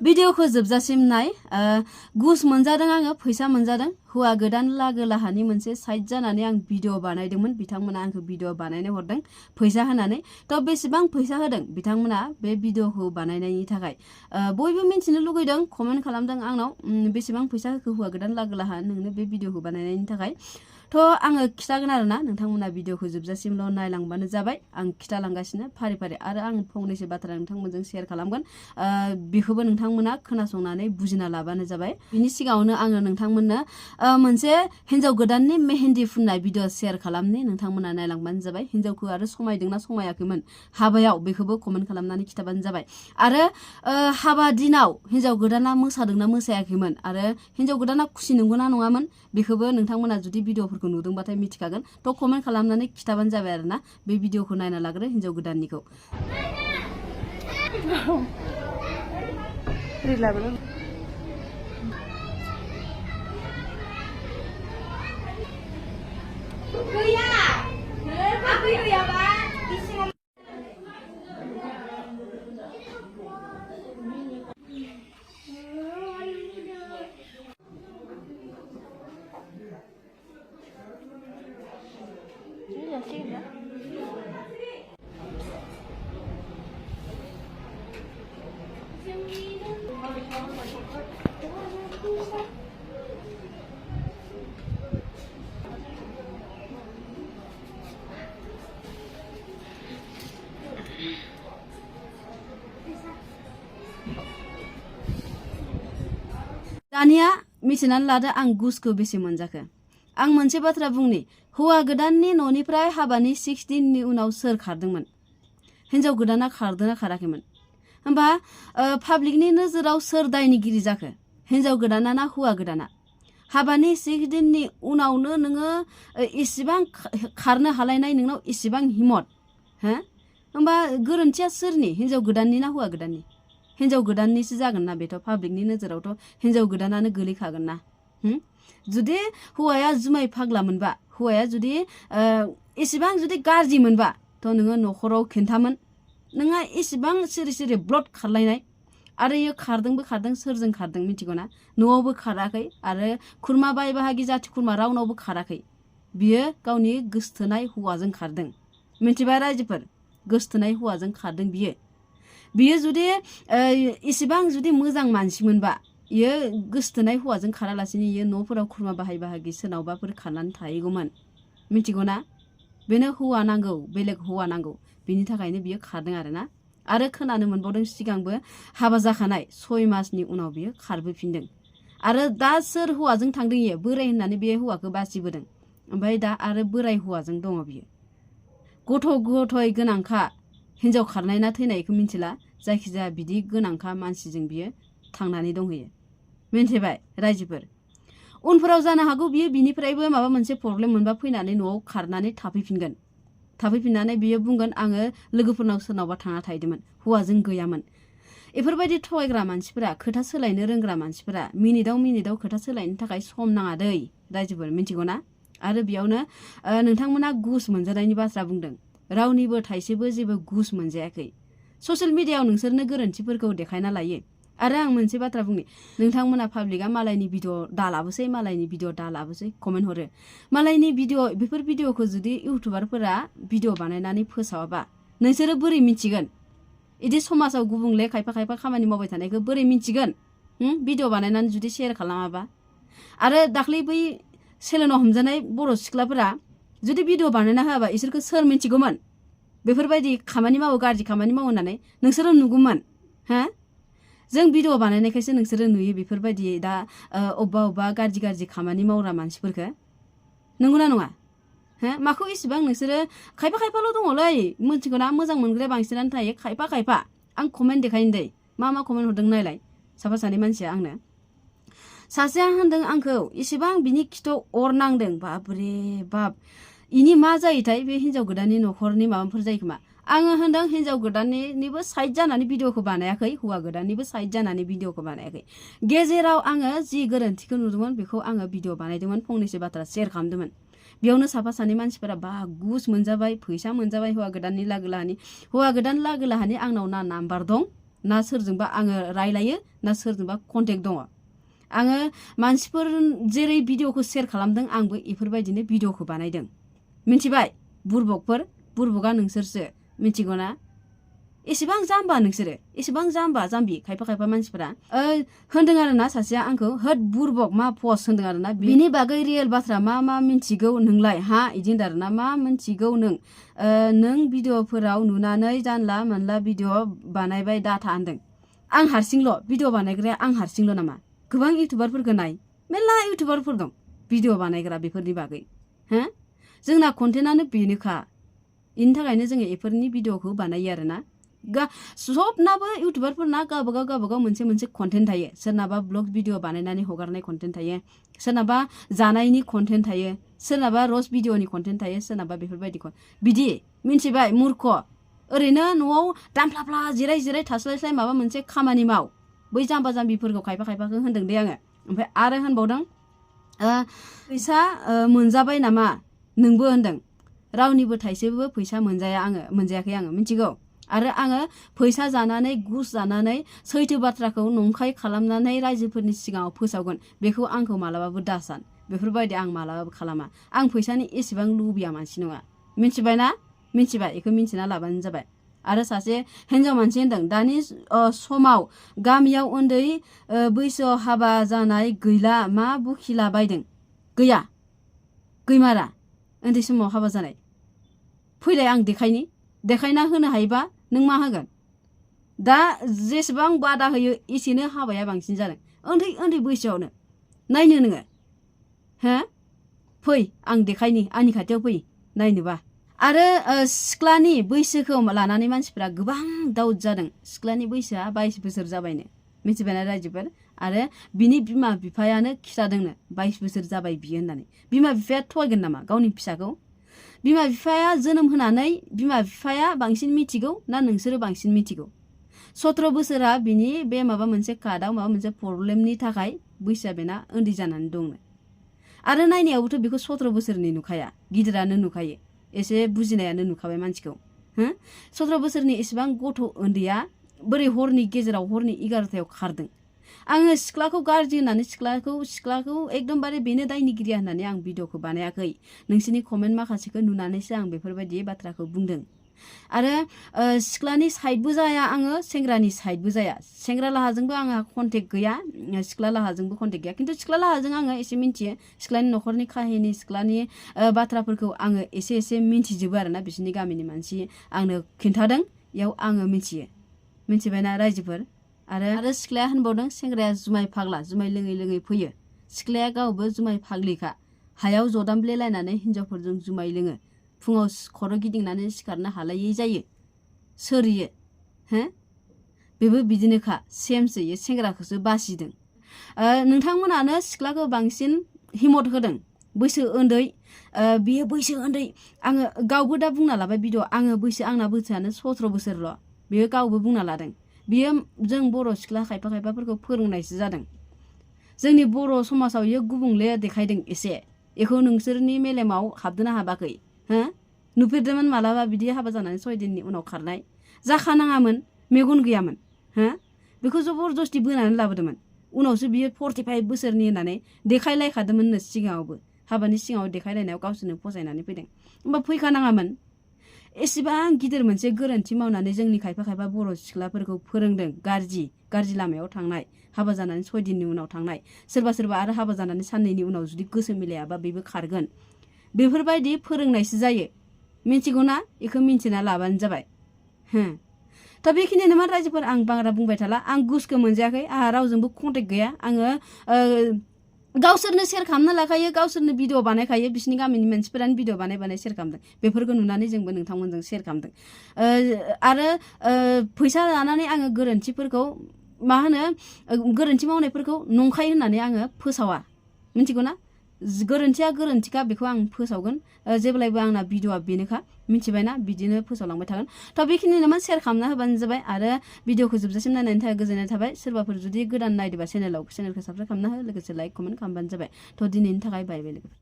भिडिअखौ जोबजासिम नाय गुस मोनजादों आङो फैसा मोनजादों हुआ गोदान लागो लाहानि मोनसे साइड जानानै आं भिडिअ बानायदोंमोन बिथांमोना आंखौ भिडिअ बानायनो हरदों फैसा होनानै थ बेसेबां फैसा होदों बिथांमोना बे भिडिअखौ बानायनायनि थाखाय बयबो मिथिनो लुगैदों कमेन्ट खालामदों आंनाव बेसेबां फैसा होखो हुआ गोदान लागो लाहा नोंनो बे भिडिअखौ बानायनायनि थाखाय थ आङो खिथागोन आरोना नोंथांमोना भिडिअखौ जोबजासिमल' नायलांबानो जाबाय आं खिथालांगासिनो फारि फारि आरो आं फंनैसो बाथ्रा नोंथांमोनजों शेयार खालामगोन बेखौबो नोंथांमोना खोनासंनानै बुजिना लाबानो जाबाय बिनि सिगाङावनो आङो नोंथांमोननो मोनसे हिन्जाव गोदाननि मेहेन्दी फुननाय भिडिअ शेयार खालामनि नोंथांमोना नायलांबानो जाबाय हिन्जावखौ आरो समायदोंना समायाखैमोन हाबायाव बेखौबो कमेन्ट खालामनानै खिथाबानो जाबाय आरो हाबा दिनाव हिन्जाव गोदाना मोसादोंना मोसायाखैमोन आरो हिन्जाव गोदाना खुसि नंगौना नङामोन बेखौबो नोंथांमोना जुदि भिडिअफोरखौ नुदोंबाथाय मिथिखागोन थ कमेन्ट खालामनानै खिथाबानो जाबाय आरोना बे भिडिअखौ नायना लाग्रो हिन्जाव गोदाननिखौ दानिया मिथिनानै लादो आं गुसखौ बेसे मोनजाखो आं मोनसे बाथ्रा बुंनि हौवा गोदाननि न'निफ्राय हाबानि 6 दिननि उनाव सोर खारदोंमोन हिन्जाव गोदाना खारदोंना खाराखैमोन होमबा पाब्लिकनि नोजोराव सोर दायनिगिरि जाखो हिन्जाव गोदाना ना हौवा गोदाना हाबानि 6 दिननि उनावनो नोङो इसेबां खारनो हालायनाय नोंनाव इसेबां हिम्मत हो होमबा गोरोन्थिया सोरनि हिन्जाव गोदाननि ना हौवा गोदाननि हिन्जाव गोदाननिसो जागोन ना बेथ' पाब्लिकनि नोजोरावथ' हिन्जाव गोदानानो गोलैखागोन ना जुदि हौवाया जुमाय फाग्ला मोनबा हौवाया जुदि एसेबां जुदि गाज्रि मोनबा थ' नोङो न'खराव खिन्थामोन नोंहा एसेबां सिरि सिरि ब्लड खारलायनाय आरो इयो खारदोंबो खारदों सोरजों खारदों मिथिगौ ना न'आवबो खाराखै आरो खुरमा बाय बाहागि जाथि खुरमा रावनावबो खाराखै बियो गावनि गोसथोनाय हौवाजों खारदों मिथिबाय रायजोफोर गोसथोनाय हौवाजों खारदों बियो जुदि इसेबां जुदि मोजां मानसिमोनबा इयो गोसथोनाय हौवाजों खारालासिनो इयो न'फोराव खुरमा बाहाय बाहागि सोरनावबाफोर खारनानै थाहैगौमोन मिथिगौ ना बेनो हौवा नांगौ बेलेग हौवा नांगौ बिनि थाखायनो बियो खारदों आरोना आरो खोनानो मोनबावदों सिगांबो हाबा जाखानाय 6 मासनि उनाव बियो खारबोफिनदों आरो दा सोर हौवाजों थांदों इयो बोराय होननानै बे हौवाखौ बासिबोदों ओमफ्राय दा आरो बोराय हौवाजों दङ बियो गथ' गथाय गोनांखा हिन्जाव खारनाय ना थैनायखौ मिथिला जायखिजाया बिदि गोनांखा मानसिजों बियो थांनानै दंहैयो मिन्थिबाय रायजोफोर उनफोराव जानो हागौ बियो बिनिफ्रायबो माबा मोनसे प्रब्लेम मोनबा फैनानै न'आव खारनानै थाफैफिननानै बियो बुंगोन आङो लोगोफोरनाव सोरनावबा थांना थाहैदोंमोन हौवाजों गैयामोन बेफोरबायदि थगायग्रा मानसिफोरा खोथा सोलायनो रोंग्रा मानसिफोरा मिनिटाव खोथा सोलायनो थाखाय सम नाङा दै रायजोफोर मिथिगौ ना आरो बेयावनो नोंथांमोना गुस मोनजानायनि बाथ्रा बुंदों रावनिबो थाइसेबो जेबो गुस मोनजायाखै ससियेल मिडियायाव नोंसोरनो गोरोन्थिफोरखौ देखायना लायो आरो आं मोनसे बाथ्रा बुंनि नोंथांमोना पाब्लिकआ मालायनि भिडिअ दालाबोसै कमेन्ट हरो मालायनि भिडिअ बेफोर भिडिअखौ जुदि इउटुबारफोरा भिडिअ बानायनानै फोसावाबा नोंसोरो बोरै मिथिगोन इदि समाजाव गुबुंले खायफा खामानि मावबाय थानायखौ बोरै मिथिगोन भिडिअ बानायनानै जुदि शेयार खालामाबा आरो दाख्लै बै सेलेनाव हमजानाय बर' सिख्लाफोरा जुदि भिडिअ बानायना होआबा इसोरखौ सोर मिथिगौमोन बेफोरबायदि खामानि मावो गाज्रि खामानि मावो होननानै नोंसोरो नुगौमोन हा जों भिडिअ बानायनायखायसो नोंसोरो नुयो बेफोरबायदि दा अबेबा गाज्रि खामानि मावग्रा मानसिफोरखौ नंगौना नङा हो माखौ इसेबां नोंसोरो खायफाल' दङलै मिथिगौ ना मोजां मोनग्रा बांसिनानो थायो खायफा आं कमेन्ट देखायनो दै मा कमेन्ट हरदों नायलाय साफा सानै मानसिया आंनो सासेया होनदों आंखौ इसेबां बिनि खिथाव अर नांदों बाबरे बाब इनि मा जायोथाय बे हिन्जाव गोदाननि न'खरनि माबाफोर जायो खोमा आङो होनदों हिन्जाव गोदाननिबो साइड जानानै भिडिअखौ बानायाखै हौवा गोदाननिबो साइड जानानै भिडिअखौ बानायाखै गेजेराव आङो जि गोरोन्थिखौ नुदोंमोन बेखौ आङो भिडिअ बानायदोंमोन फंनैसो बाथ्रा शेयार खालामदोंमोन बेयावनो साफा सानै मानसिफोरा बा गुस मोनजाबाय फैसा मोनजाबाय हौवा गोदान लागो लाहानि आंनाव ना नाम्बार दं ना सोरजोंबा आङो रायलायो ना सोरजोंबा कन्टेक्ट दङ आङो मानसिफोर जेरै भिडिअखौ शेयार खालामदों आंबो इफोरबायदिनो भिडिअखौ बानायदों मिथिबाय बुरबका नोंसोरसो मिथिगौ ना एसेबां जाम्बा नोंसोरो एसेबां जाम्बि खायफा मानसिफोरा होनदों आरो ना सासेया आंखौ होद बुरबक मा पस्ट होनदों आरो ना बिनि बागै रियेल बाथ्रा मा मिन्थिगौ नोंलाय हा इदि होनदों आरो ना मा मिन्थिगौ नों भिडिअफोराव नुनानै जानला मोनला भिडिअ बानायबाय डाटा होनदों आं हारसिंल' भिडिअ बानायग्राया आं हारसिंल' नामा गोबां इउटुबारफोरखौ नाय मेल्ला इउटुबारफोर दं भिडिअ बानायग्रा बेफोरनि बागै हो जोंना कन्टेन्टआनो बेनोखा इनि थाखायनो जोङो इफोरनि भिडिअखौ बानायो आरो ना सबनाबो इउटुबारफोरना गावबागाव मोनसे कन्टेन्ट थायो सोरनाबा ब्लग भिडिअ बानायनानै हगारनाय कन्टेन्ट थायो सोरनाबा जानायनि कन्टेन्ट थायो सोरनाबा रस भिडिअनि कन्टेन्ट थायो सोरनाबा बेफोरबायदि बिदि मिन्थिबाय मूर्ख ओरैनो न'आव दामफ्लाफ्ला जिराय थास्लायस्लाय माबा मोनसे खामानि माव बै जाम्बा जाम्बिफोरखौ खायफाखौ होनदों दे आङो ओमफ्राय आरो होनबावदों फैसा मोनजाबाय नामा नोंबो होनदों रावनिबो थाइसेबो फैसा मोनजायाखै आङो मिथिगौ आरो आङो फैसा जानानै घुस जानानै सैथो बाथ्राखौ नंखाय खालामनानै रायजोफोरनि सिगाङाव फोसावगोन बेखौ आंखौ मालाबाबो दासान बेफोरबायदि आं मालाबाबो खालामा आं फैसानि एसेबां लुबैया मानसि नङा मिथिबाय बेखौ मिन्थिना लाबानो जाबाय आरो सासे हिन्जाव मानसि होनदों दानि समाव गामियाव उन्दै बैसोआव हाबा जानाय गैला मा बुखिला बायदों गैमारा उन्दै समाव हाबा जानाय फैलाय आं देखायना होनो हायोबा नों मा होगोन दा जेसेबां बादा होयो एसेनो हाबाया बांसिन जादों उन्दै बैसोआवनो नायनो नोङो हो फै आं देखायनि आंनि खाथियाव फै नायनोबा आरो सिख्लानि बैसोखौ लानानै मानसिफोरा गोबां दाउट जादों सिख्लानि बैसोआ 22 बोसोर जाबायनो मिथिबायना रायजोफोर आरो बिनि बिमा बिफायानो खिथादोंनो 22 बोसोर जाबाय बियो होननानै बिमा बिफाया थगायगोन नामा गावनि फिसाखौ बिमा बिफाया जोनोम होनानै बिमा बिफाया बांसिन मिथिगौ ना नोंसोरो बांसिन मिथिगौ 17 बोसोरा बिनि बे माबा मोनसे कार्डआव माबा मोनसे प्रब्लेमनि थाखाय बैसोआ बेना उन्दै जानानै दंनो आरो नायनायावबोथ' बेखौ 17 बोसोरनि नुखाया गिदिरानो नुखायो एसे बुजिनायानो नुखाबाय मानसिखौ 17 बोसोरनि एसेबां गथ' उन्दैया बोरै हरनि गेजेराव हरनि 11टायाव खारदों आङो सिख्लाखौ गाज्रि होननानै सिख्लाखौ एकदमबारे बेनो दायनिगिरिया होननानै आं भिडिअखौ बानायाखै नोंसिनि कमेन्ट माखासेखौ नुनानैसो आं बेफोरबायदि बाथ्राखौ बुंदों आरो सिख्लानि साइडबो जाया आङो सेंग्रानि साइडबो जाया सेंग्रा लाहाजोंबो आंहा कन्टेक्ट गैया सिख्ला लाहाजोंबो कन्टेक्ट गैया खिन्थु सिख्ला लाहाजों आङो एसे मिन्थियो सिख्लानि न'खरनि काहिनि सिख्लानि बाथ्राफोरखौ आङो एसे मिन्थिजोबो आरोना बिसोरनि गामिनि मानसि आंनो खिन्थादों इयाव आङो मिन्थिबायना रायजोफोर आरो सिख्लाया होनबावदों सेंग्राया जुमाय फाग्ला जुमाय लोङै फैयो सिख्लाया गावबो जुमाय फाग्लिखा हायाव जदामब्लेलायनानै हिन्जावफोरजों जुमाय लोङो फुङाव खर' गिदिंनानै सिखारनो हालायै जायो सोरियो बेबो बिदिनोखा सेमसो सेंग्राखौसो बासिदों नोंथांमोनानो सिख्लाखौ बांसिन हिम्मत होदों बैसो उन्दै बियो बैसो उन्दै आङो गावबो दा बुंना लाबाय भिडिअ आङो आंना बैसोआनो 17 बोसोरल' बियो गावबो बुंना लादों बियो जों बर' सिख्ला खायफाफोरखौ फोरोंनायसो जादों जोंनि बर' समाजाव इयो गुबुंले देखायदों एसे बेखौ नोंसोरनि मेलेमाव हाबदोना हाबाखै नुफेरदोंमोन मालाबा बिदि हाबा जानानै 6 दिननि उनाव खारनाय जाखानाङामोन मेगन गैयामोन बेखौ जबरदस्ति बोनानै लाबोदोंमोन उनावसो बियो 45 बोसोरनि होननानै देखायलायखादोंमोननो सिगाङावबो हाबानि सिगाङाव देखायलायनायाव गावसोरनो फसायनानै फैदों होमबा फैखानाङामोन एसेबां गिदिर मोनसे गोरोन्थि मावनानै जोंनि खायफा बर' सिख्लाफोरखौ फोरोंदों गाज्रि लामायाव थांनाय हाबा जानानै 6 दिननि उनाव थांनाय सोरबा आरो हाबा जानानै साननैनि उनाव जुदि गोसो मिलायाबा बेबो खारगोन बेफोरबायदि फोरोंनायसो जायो मिथिगौना बेखौ मिन्थिना लाबानो जाबाय दा बेखिनियानोमोन रायजोफोर आं बांद्रा बुंबाय थाला आं घुसखौ मोनजायाखै आंहा रावजोंबो कन्टेक्ट गैया आङो गावसोरनो शेयार खालामना लाखायो गावसोरनो भिडिअ बानायखायो बिसोरनि गामिनि मानसिफोरानो भिडिअ बानाय शेयार खालामदों बेफोरखौ नुनानै जोंबो नोंथांमोनजों शेयार खालामदों आरो फैसा लानानै आङो गोरोन्थिफोरखौ गोरोन्थि मावनायफोरखौ नंखाय होननानै आङो फोसावा मिथिगौना गोरोन्थिया गोरोन्थिखा बेखौ आं फोसावगोन जेब्लायबो आंना भिडिअआ बेनोखा मिथिबायना बिदिनो फोसावलांबाय थागोन थ' बेखिनिनोमोन शेयार खालामना होबानो जाबाय आरो भिडिअखौ जोबजासिम नायनायनि थाखाय गोजोननाय थाबाय सोरबाफोर जुदि गोदान नायदोबा चेनेलखौ साबस्क्राइब खालामना हो लोगोसे लाइक कमेन्ट खालामबानो जाबाय थ' दिनैनि थाखाय बाय बाय लोगोफोर